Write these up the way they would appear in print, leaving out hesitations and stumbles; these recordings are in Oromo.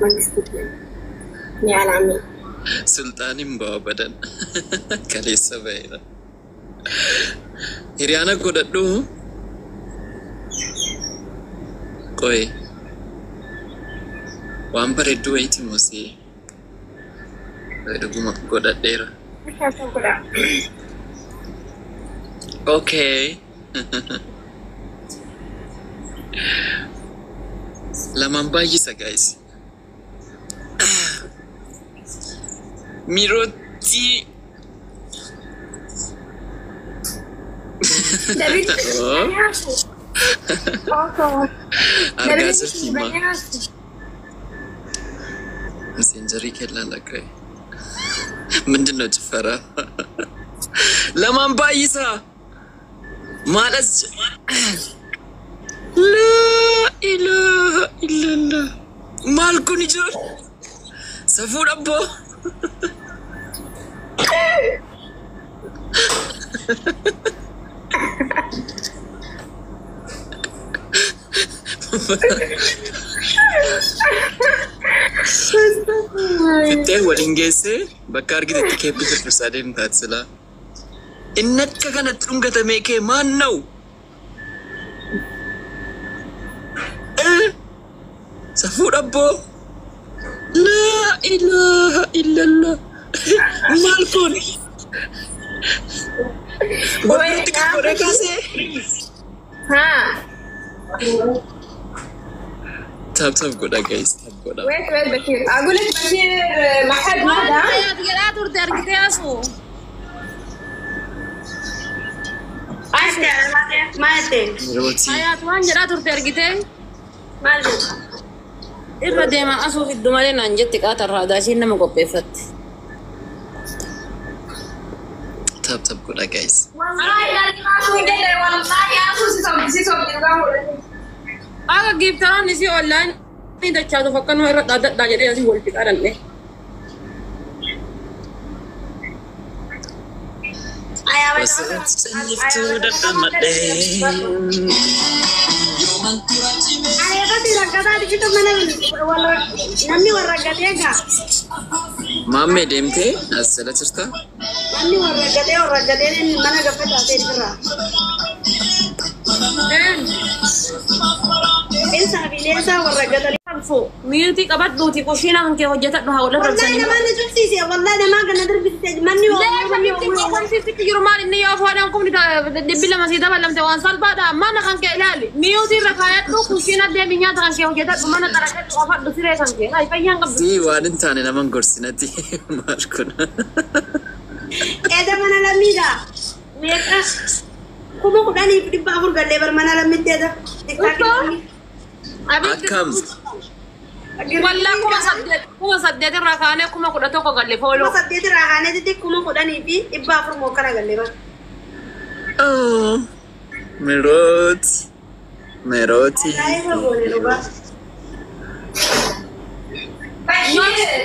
Mangisti ni alaamee. Sulxaaniin ba'a badan kaleessa ba'eera. Hiriyaana godhadhu. Qoy. Waan bareedduu wayiiti moosee. Dhuguma godhadheera. Godha. Okay. Lamaan baay'isa, guys. Miirootti. David. Oh. Argaa jirti ma? Messengerii kellaa lakka'e. ምንድን ነው ጭፈራ? Lamaan baay'isa. Maalas laa ilaaha illallah. Maal kun ijoon? Safuu dhabboo. Fixee waliin geessee bakka argitetti keeppi firfirsaa deemtaati silaa. Inni akka kanatti dhungatamee kee maan na'u? Safuu dhabboo. Laa ilaaha illallah. Maal kun? Walitti godhee kaasee. Haa. Tap tap godha, guys. Tap godha. Wait, wait, بشير. أقول لك بشير ما حد Maal هذا. Hayaat jedhaa turte argitee asu. Maal? Mirooti. Hayaat waan jedhaa turte argitee Maal? Irra deemaa asuu fiddu malee naan jetti qaatarraa daashiin nama qopheeffatti. Tap tap godha, guys. والله والله si sobdi dhugaa mul'atu. Akka giiftaroonni isii onlaayinii dachaatuuf akkanuma irra dhaadadhaa jedhee asii walitti qaranne. Wasirratti calliftuu dadhamadhee. Areefatti rakkataa tikitu mana namni warra gatee gaa. Maammee deemtee as jala jirta? Namni warra gatee mana gaffataa jira. Bineensaa bineensaa warra gatanii. Miirtii qabadhuuti kushiina kan kee hojjetadhu haa walirra Wallahi namaa na cubsiise, wallahi namaa kana darbisiise manni. Wanti jiru maal inni yoo fuudhan kumni 200 sii dabalamte waan salphaadha. Mana kan kee ilaali, miirtii irra kaayadhu, kushiina deemi, nyaata kan kee hojjetadhu, mana xaraqadhu, afadhu, siree kan kee hay fayyaan qabdu. Si waan hin taane naman gorsinatti maal kun? Eeda mana lammiidha. Meeqa? 10,400 gallee bar mana lammitti eeda. Akkam? Wallaa 8,000 8,000 irraa kaanee 11,000 galle follow. 8,000 irraa kaanee 10,400 mokkana galle bar. Oh, Miroot. Mirooti. Ajaa'iba goone dhugaa. Bashir.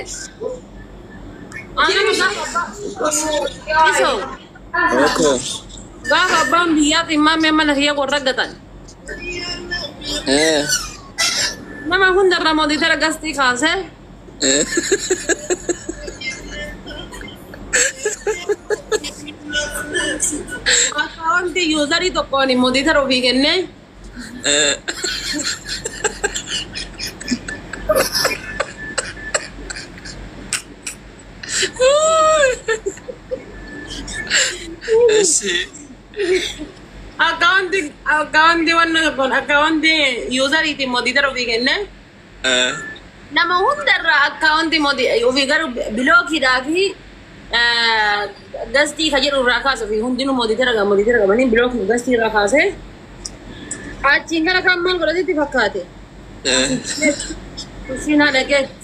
Iso Oko. gaafa abbaan biyyaatiin maammee mana kiyya warra gatan. Nama hundarra moderator gastii kaasee akkaawwantii userii tokkoon moderator ofii kennee Eshi. Akkaawwantii wanna tokkoon akkaawwantii useriitiin moderator ofii kennee nama hundarraa akkaawwantii ofii garuu blockiidhaa fi guestii ka jedhu irraa kaase ofii hundinuu moderator qabanii blockii guestii irraa kaasee achiin kana kan maal godhatetti fakkaate. Kushiinaa dhaqeet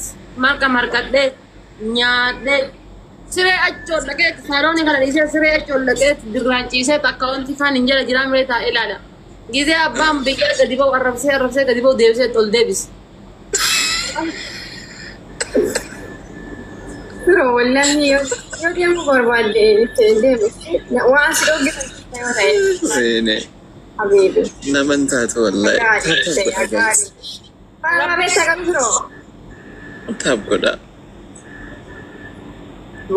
marqa marqadhee nyaadhee siree achi ol dhaqeet saaloonii kana dhiisee siree achi ol dhaqeet dirraan ciisee akkaawwantii kaan hin jala jiraa miree taa'ee ilaala. Gizee abbaan biyya gadi ba'u arrabsee arrabsee gadi ba'u deebisee ol deebise. Firoo wallahi yoo deemuu barbaadde itti deemu waan si dhooggatan yoo ta'e. Wayne. Habiibi. Naman taatu wallahi. Gaarii ta'e gaarii. Faana beektaa qabu firoo. Tap godhaa.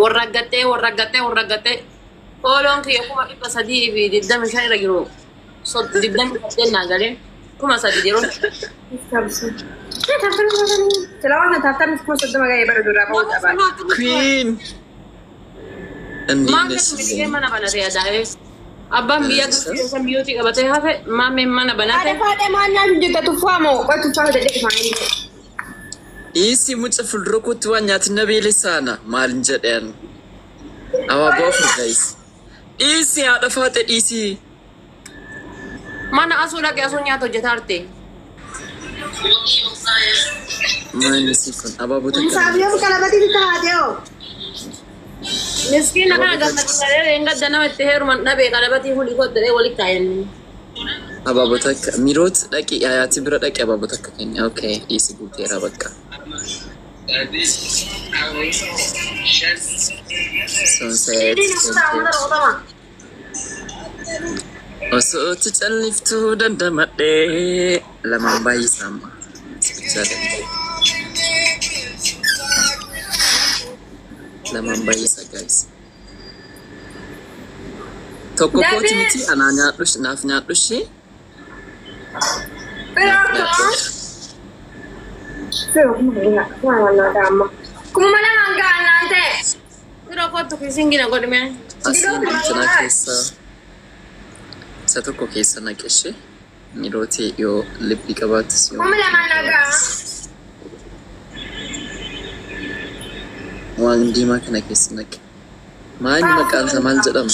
Warraggattee warraggattee warraggattee ooloon kiyya 325 irra jiru 28 naa galee 3000 yeroo. Sila waan taaftaan 30,000 ga'ee bara duraa ba'uu qaba. Queen! እንዴት Maal ነሽ? jedhu mana banatee adaa'ee abbaan biyya keessa biyyooti qabatee hafe maameen mana banate. Haadha faadha maal nyaatu jirta tuffaa moo qoy tuffaa fidadhee dhufaa. Dhiisii muca fuuldura kootti waan nyaatin na beelessaana maalin jedhan abaaboo afur guys. Dhiisii haadha faate dhiisii. Mana asuu dhaqee asuu nyaata hojjetaa arte. Maal isii kun abaaboo takka. Saafiyoo qalabatii taatee. Miskiina kana gammachiisalee hin nama itti heeruman dhabee qalabatii hulii godhee walitti kaayanni. Abaaboo takka miroot dhaqi hayaati bira dhaqi abaaboo takka kenni. Okay, dhiisii guuteera bakka. Sunset. Osoo itti calliftuu dandamadhee lamaan baay'isaa amma. Bichaa danda'e. Lamaan baay'isa guys. Tokko kooti miti anaa nyaadhush naaf nyaadhushi. Kuma 2 gaannaan ta'e. Firoo kootu kiisingina godhime. Asiin intinaa keessa isa tokko keessa naqeshe mirooti yoo libbii qabaattis yoo 2,000 nagaa. Waan diimaa kana keessa naqe. Maali maqaan isaa maal jedhama?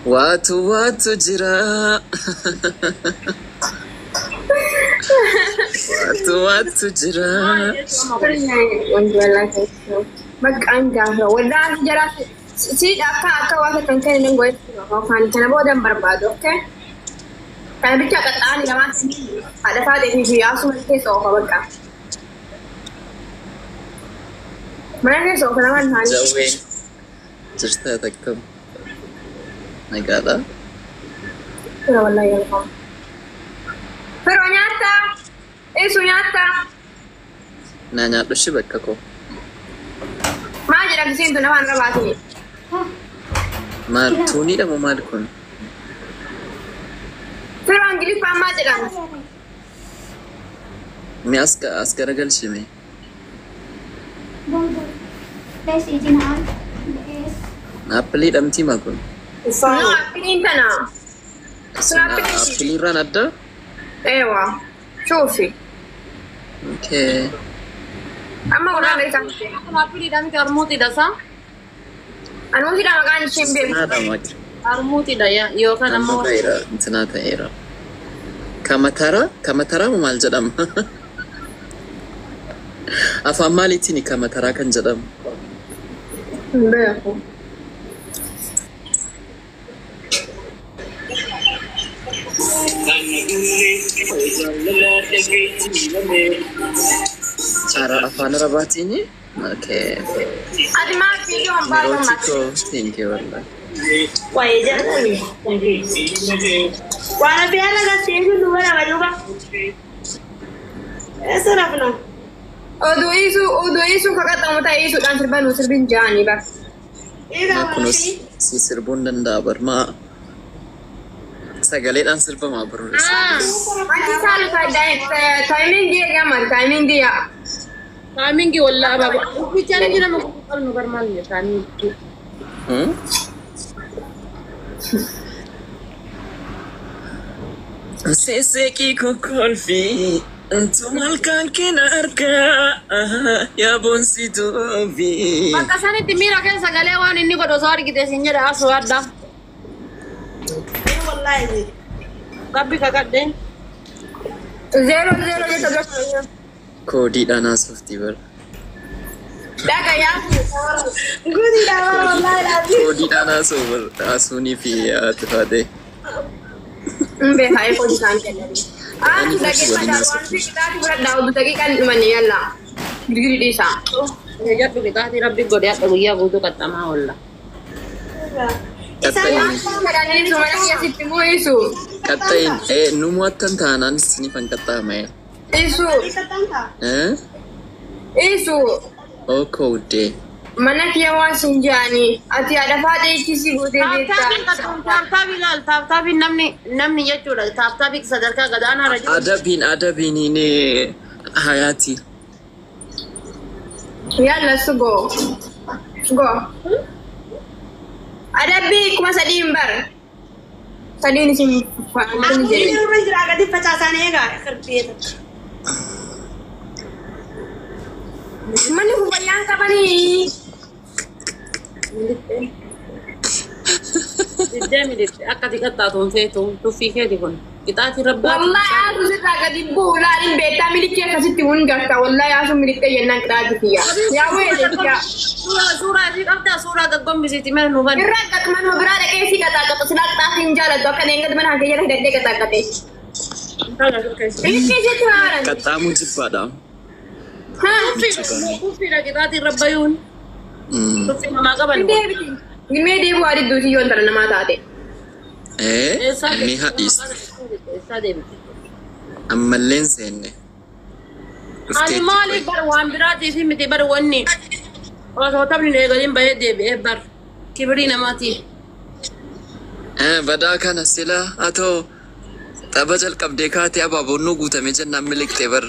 Waatu waatu jira. Waatu waatu jira. Maqaan gaafa waldaa jara si akka akka waan kan kan inni godhu yookaan kana booda hin barbaadu, okay? Kana bicha qaxxaani lamaan haadha faadhee fi yaasuu mana keessa oofa bakka. Mana keessa oofa lamaan isaanii. Jawwee jirta takkam nagaadha. Fira wallahi yalqaa. Firoo nyaata. Eessu nyaata. Naa nyaadhushi bakka koo. Maal jedhamti siin tun afaan rabaatini? Maal tuuniidha moo maal kun? Firoo Ingiliffaan maal jedhamti? Mee as as garagalchi mee. Appilii dhamtii maa kun? No, appiliin tana. Sun appiliirraan adda? Eewa. Shuufi. Okay. Amma kun Ameerikaa. Kun appiliidha miti armuutiidha saa? Anuusidha maqaan isheen beeku. Sinaadha maqaa. Armuutiidha yookaan ammoo. Ta'eera, intinaa ta'eera. Kamatara, kamataraa moo maal jedhama? Afaan maaliitiin kamataraa kan jedhamu? Hin beeku. Cara afaan Arabaatiin? Okay. Ati maal viidiyoon baay'ee Mirooti koo, thank you wallahi. Waa'ee jedhani. Waan biyya laga seetu nu bara baduuba. Eessa rafna? Oduu isuu kaqaxamu ta'e isuudhaan sirbanuu sirbin jaanii bar. Maa kunis si sirbuun danda'a bar maa sagaleedhaan sirbamaa baruun Wanti saalu taayimingii eegama taayimingii yaa. Taayimingii wallaa abaaboo. Bichaan inni nama qabnu bar maal jedha taayimingii. Seeseeqii kokkolfii malkaan keena argaa yaa boonsituufi. Bakka sanitti miira keessa galee waan inni godhu osoo argite sin jedha asuu adda. Wallaahi. Rabbi kakadheen. 0 0 jetta dura. Koodiidhaan haasoftii bara. Dhaga yaa. Guutiidha bara wallaahi dhaabbii. Koodiidhaan haasoo bara haasuunii fi haati faatee. Hin beekaa eekoo isaan kennanii. Ah, dhaggeeffadhaa waan fi qixaati fudhadhaa oduu daqiiqaan dhumanii yalla. Girgiri dhiisaa. Jedhu qixaatii rabbi godhe hadha guyyaa guutuu qaxxamaa oolla. Qaxxayin. Kadhanii mana keessatti moo isu? Qaxxayin. Nu mo'attan taanaan isiniifan qaxxaama. Isu. Eh? Isu. Okkoo uddee. Mana kiyya waan sin jaanii ati haadha faatee ichisi gootee beektaa. Taaptaabii ilaal, taaptaabii namni jechuudha, taaptaabii sadarkaa gadaanaa irra jiru. Adabiin adabiin inni hayaati. Yalla sugo. Go. Adabbii 3000 bar. Sadiin isin faana jedhe. Irra jira gadi facaasaan eegaa sirbiyeeta. Manni kun fayyaan qabanii. Diddee miliqxe akka ati qaxxaatu hin feetu, tuffii keeti kun. Qixaatii rabbaati. Wallahi aasu sirraa gadi bu'u laaliin beektaa miliqee akkasitti hun garta. Wallahi aasu miliqee jennaan qixaati kiyya. Yaa wayee yaa. Suuraa isii qabdaa, suuraa gaggombisiiti mana nu bani. Irraa qaqmanuma biraa dhaqee si qaxaaqatu silaa qixaatii hin jaalattu akka leenga mana kee jala hidhadhee qaxaaqate. Miliqee sitti maaran. Qaxxaamuu jibbaadha. Haa. Tuffiidha qixaatiin rabbayuun. Tuffii namaa qaban. Deebiti. Mee deebi'uu adidduuti yoo intala namaa taate. Eh? Ni hadhiistu. Eessaa deebiti? Ammalleen seenne. Ani maaliif bar waan biraatiif miti bar wanni osoo taphni hin eegalin bahee deebi'ee bar kibirii namaatiif. Badaa kana sila atoo tapha jalqabdee kaatee abaaboonnuu guutamee jennaan miliqxee bar.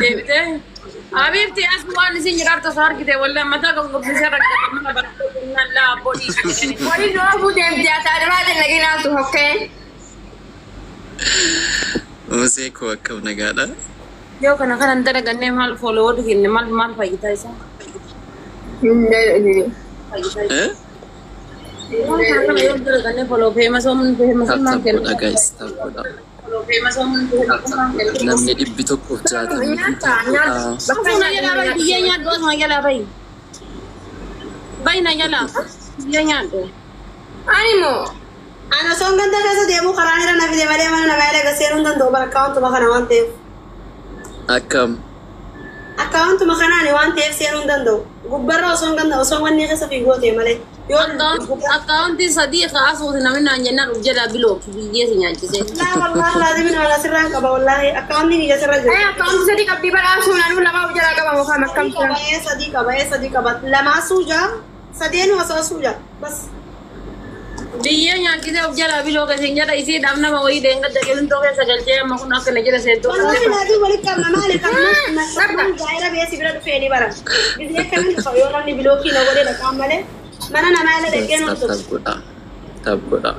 Deebitee. Habiibti as waan isin jedhaartu osoo argite wallee mataa gomgobbisee rakkate mana barattoota laa abboodii. Waliin oofuu deemti haa taate naginaatu hokkee. Musee koo akkam nagaadha? Yoo kana kanan dalagannee maal foolowoodhi kenne maal maal fayyidaa isaa? Eh? Yoo kana yoo dalagannee follow famous oomun famous Tap maal tap kennu? godha guys, tap godha. Follow famous oomun famous maal kennu? Namni 160 Nyaata nyaata. Bakka Asuma jalaa bahi, biyyee nyaadhu, asuma jalaa bahi. Bahi na jalaa. Biyyee nyaadhu. Ani moo Ana osoon ganda keessa deemuu karaan irra na fide malee mana namaa illee seenuu hin danda'u bara akkaawuntuma kana waan ta'eef. Akkam? Akkaawuntuma kanaani waan ta'eef seenuu hin danda'u. Gubbarra osoon ganda osoon wanni keessa fiigoo ta'e malee. Yoo Akkaawuntii sadii kaasuuti namni naan jennaan uf jalaa biloo biyyee si nyaachise. Laa wallaahi laazimi wala sirraan qaba wallaahi akkaawuntiin kiyya sirra jira. Akkaawunti sadii qabdii badhaasuun anuu lama of jalaa qaba mukaan akkam Sadii qaba ee sadii qaba ee sadii qaba lamaa suujaa sadeenu osoo suujaa bas. Biyyee nyaachisee of jalaa biloo keessa jedha isiidhaaf nama wayii deengadda qilintoo keessa galchee amma kun akka na jala seentoo. Wallaahi laazimi walitti qabna maali kan gaa'ela beesi bira dhufee ni bara. Gisee akkamiin dhufa yoo namni bilookii na godhe dhaqaan malee mana namaa illee dhaqee Tap nu tap godha. Tap godha.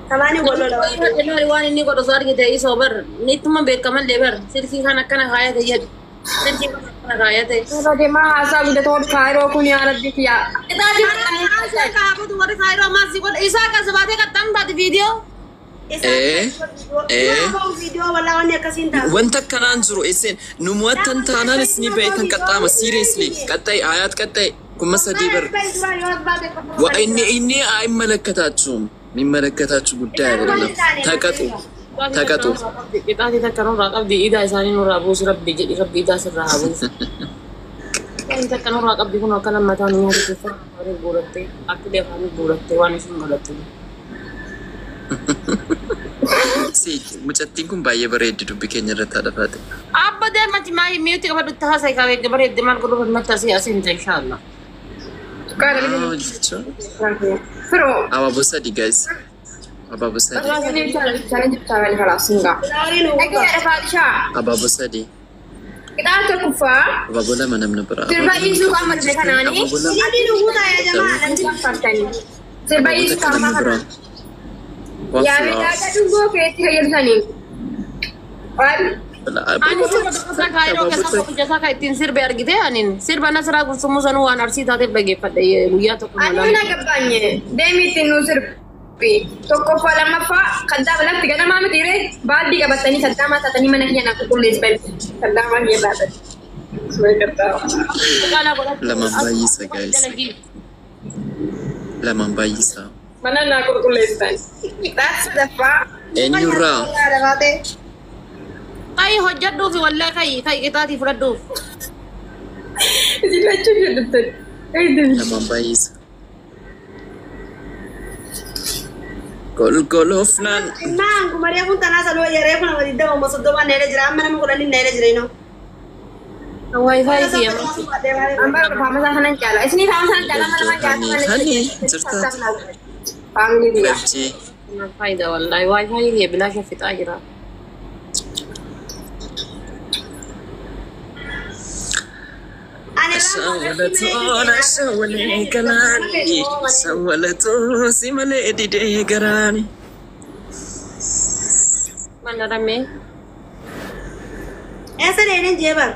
Tamaani wal lola waan ta'eef. Ilaali waan inni godhu osoo argite isoo bar nittuma beekamallee bar silkii kan akkana kaayate jedhu silkii kan akkana kaayate. Irra deemaa haasaa guddatoon kaayiroo kun yaa rabbi kiyya. Isaa kaabatu warri kaayiroo maal si godha isaa kan baatee qaxxaamtaati viidiyoo. Eh? Eh? Viidiyoo wallaa wanni akkasiin taatu. Wanta akkanaan jiru isin nu mo'attan taanaan isinii beektan qaxxaama seriously qaxxa'i hayaat qaxxa'i 3000 bar. inni አይመለከታችሁም፣ የሚመለከታችሁ ጉዳይ አይደለም። ተቀጡ ተቀጡ። Qixaatii takka nurraa qabdi idaa isaanii nurraa buusu rabbi jedhi rabbi idaa sirraa haa buusu. Qixaatii takka nurraa qabdi kun akkana mataan nyaata keessa afaanii guurattee akkilee afaanii guurattee waan isin godhatte. Si mucattiin kun baay'ee bareeddi dubbi keenya irratti haadha faate. Abba deemachi maayii mi'uutti qabadhu haasa'i qabee bareedde maal godhu natti asii asiin ta'e inshaallah. Jechuun Firoo. abaaboo sadii guys, abaaboo sadii, Dhaggeeffadha Faatishaa. abaaboo sadii, Qixaa tokkoffaa abaaboo lama namni biraa. sirba dhiisuu qaama dhufe kanaanii Abaaboo lama. Namni nu guutaa yaa jamaa namni. sirba Abaaboo dhiisuu takka qaama namni kana. biraa. One Yaa flower. midhaagaa dhungoo keetti fayyadamanii. Waan Ani sirba tokko kaayiroo keessa hojjetaa kan ittiin sirbe argite anin sirba Nasraa Gursumuu sanuu waan arsii taateef dhaggeeffadhe guyyaa tokko. Ani mana gabbaanye deemi ittiin nuu sirbi. Tokkoffaa lammaffaa kaddaama lafti ganamaa miti ree baaldii qabatanii kaddaamaa taatanii mana kiyya naa qulqulleessan. Kaddaamaa kiyya baatan. Lamaan baay'isa guys. Lamaan baay'isa. Mana naa qulqulleessan. Qixaa sadaffaa Eenyurraa? Kayi hojjedhuufi wallee kayi kayi qixaatii fudhadhuuf. Isin lachuu jedhuttan. Namaan baay'isa. Golgoloofnaan Maan kuma reefuun tanaa sanoo reefu nama 20 30 neele jira amma nama 10 neele jira inoo. Wifi kiyya. Amma faamasaa sanan caala. Isinii faamasaa sanan caala mana Hani, hani, jirta. Faamilii biyya. Galchee. Faayidaa wallahi wifi kiyya bilaasha fixaa jira. Sawwalatoon sawwalee galaani sawwalatoo si malee didee garaani. Mana ramee. Eessa deemeen jeeban?